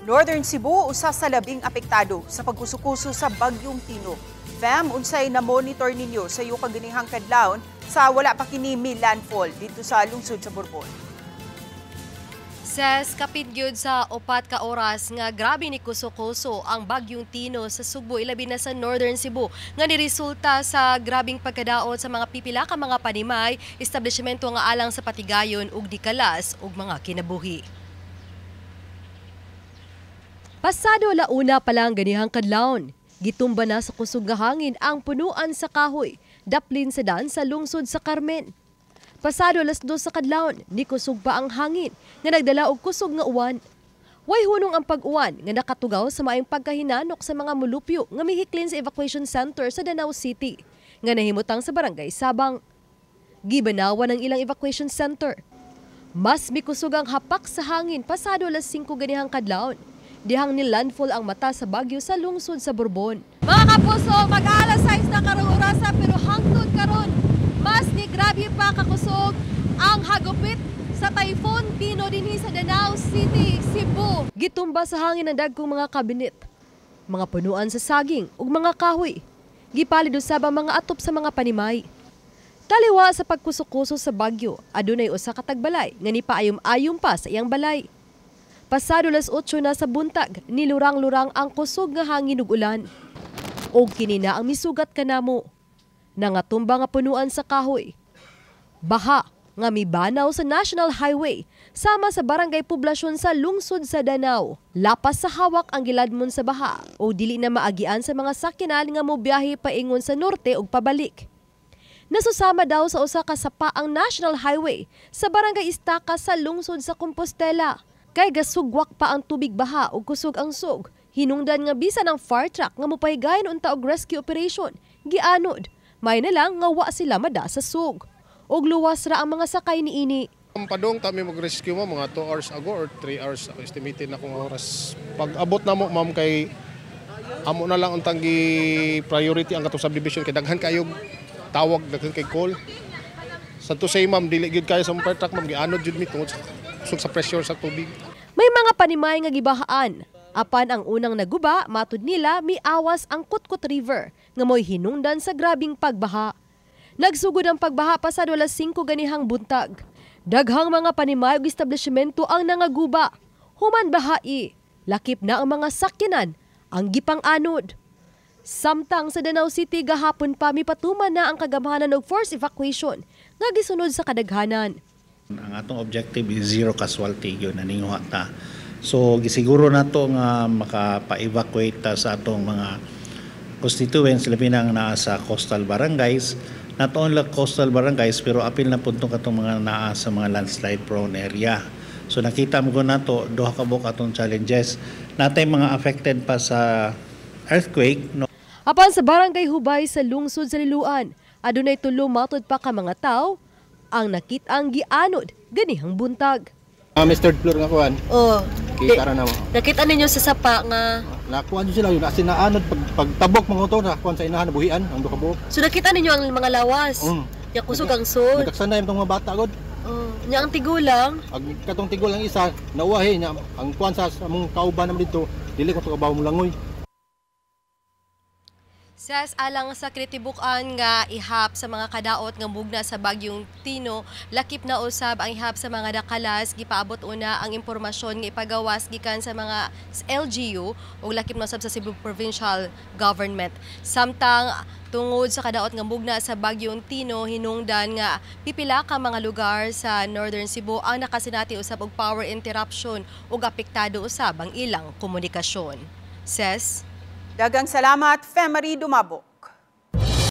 Northern Cebu usa sa labing apektado sa pagkusukuso sa Bagyong Tino. Fem, unsay na-monitor ninyo sa iyo kaganihang kadlawon sa wala pa kini mi landfall dito sa lungsod sa Borbon? Ses, kapit gyud sa 4 ka oras nga grabe ni kuso-kuso ang Bagyong Tino sa Sugbo, ilabi na sa Northern Cebu, nga niresulta sa grabing pagkadaot sa mga pipila ka mga panimay, establishmento nga alang sa patigayon ug dikalas ug mga kinabuhi. Pasado 1:00 pa lang ganihang kadlawon, gitumba na sa kusog nga hangin ang punuan sa kahoy, daplin sa daan sa lungsod sa Carmen. Pasado 2:00 sa kadlawon, nikusog pa ang hangin nga nagdala og kusog nga uwan. Way hunong ang pag-uwan nga nakatugaw sa maayong pagkahinanok sa mga mulupyo nga mihiklin sa evacuation center sa Danao City nga nahimutang sa Barangay Sabang. Gibanawan ang ilang evacuation center. Mas mikusog ang hapak sa hangin pasado 5:00 ganihang kadlawon, dihang ni landfall ang mata sa bagyo sa lungsod sa Borbon. Mga kapuso, mag-alas 6 na karong orasa pero hangtod karon mas ni grabe pa kakusog ang hagupit sa Typhoon Tino dinhi sa Danao City, Cebu. Gitumba sa hangin ang dagkong mga kabinet, mga punuan sa saging ug mga kahoy. Gipalid usab ang mga atop sa mga panimay. Taliwa sa pagkuso-kuso sa bagyo, adunay usa ka tagbalay nga nipaayom-ayom pa sa iyang balay. Pasado 8:00 na sa buntag, nilurang-lurang ang kusog nga hangin ug ulan. Og kini na ang misugat kanamo. Nangatumba nga punuan sa kahoy. Baha nga mibanaw sa National Highway sama sa Barangay Poblasyon sa lungsod sa Danao. Lapas sa hawak ang giladmon sa baha o dili na maagian sa mga sakyanan nga mobiyahe paingon sa norte ug pabalik. Nasusama daw sa usa ka sapa ang National Highway sa Barangay Istaka sa lungsod sa Compostela. Kay gasugwak pa ang tubig baha ug kusog ang sug. Hinungdan nga bisan ang fire truck nga mopahigayon unta og rescue operation, gianod. May na lang nga wa sila mada sa sug. Og luwas ra ang mga sakay niini. Ang padong ta mi mag-rescue mo mga 2 hours ago or 3 hours ako estimated na kung oras. Pag abot na mo, ma'am, kay amo na lang ang tanggi priority ang katong subdivision kay daghan kayo tawag, daghan kay call. Sa to say, ma'am, dili gyud kayo sa fire truck, ma'am, gianod jud mi tungod sa kusog sa pressure sa tubig. May mga panimay nga gibahaan. Apan ang unang naguba, matud nila, miawas ang Kutkut River nga mo'y hinungdan sa grabing pagbaha. Nagsugod ang pagbaha pasado 5:00 ganihang buntag. Daghang mga panimay ug establishmento ang nangaguba. Human bahai, lakip na ang mga sakyanan ang gipang-anod. Samtang sa Danao City, gahapon pa mipatuman na ang kagamhanan og forced evacuation nga gisunod sa kadaghanan. Ang atong objective is zero casualty, yun naninguha ta. So gisiguro nato nga makapa-evacuate ta sa atong mga constituents, labi na ang naa sa coastal barangays. Not only coastal barangays pero apil na pud katong mga naa sa mga landslide prone area. So nakita mo ko nato duha ka buok atong challenges. Natay mga affected pa sa earthquake, no? Apan sa Barangay Hubay sa lungsod sa Liloan, adunay 3 matud pa ka mga tawo ang nakit-ang gianod ganihang buntag. May third floor nga kuan. Oh, kita ra na mo. Nakita ninyo sa sapa nga Nakuan jud sila yun as in naanod pag pagtabok mga to nakuan sa inahan, nabuhian ang duha ka buok. So nakita ninyo ang mga lawas. Nya kusog ang sud. Nagkaksanay itong mga bata god. Oh, nya ang tigulang. Ang katong tigulang isa nauwahi niya ang kuan sa among kauban naman dito, dili ko kabaw mo langoy. Ses, alang sa kritibukan nga ihap sa mga kadaot nga mugna sa Bagyong Tino, lakip na usab ang ihap sa mga dakalas, gipaabot una ang impormasyon nga ipagawas gikan sa mga LGU ug lakip na usab sa Cebu Provincial Government. Samtang tungod sa kadaot nga mugna sa Bagyong Tino, hinungdan nga pipila ka mga lugar sa Northern Cebu ang nakasinati usab og power interruption ug apektado usab ang ilang komunikasyon. Ses. Daghang salamat, Femary Dumabo.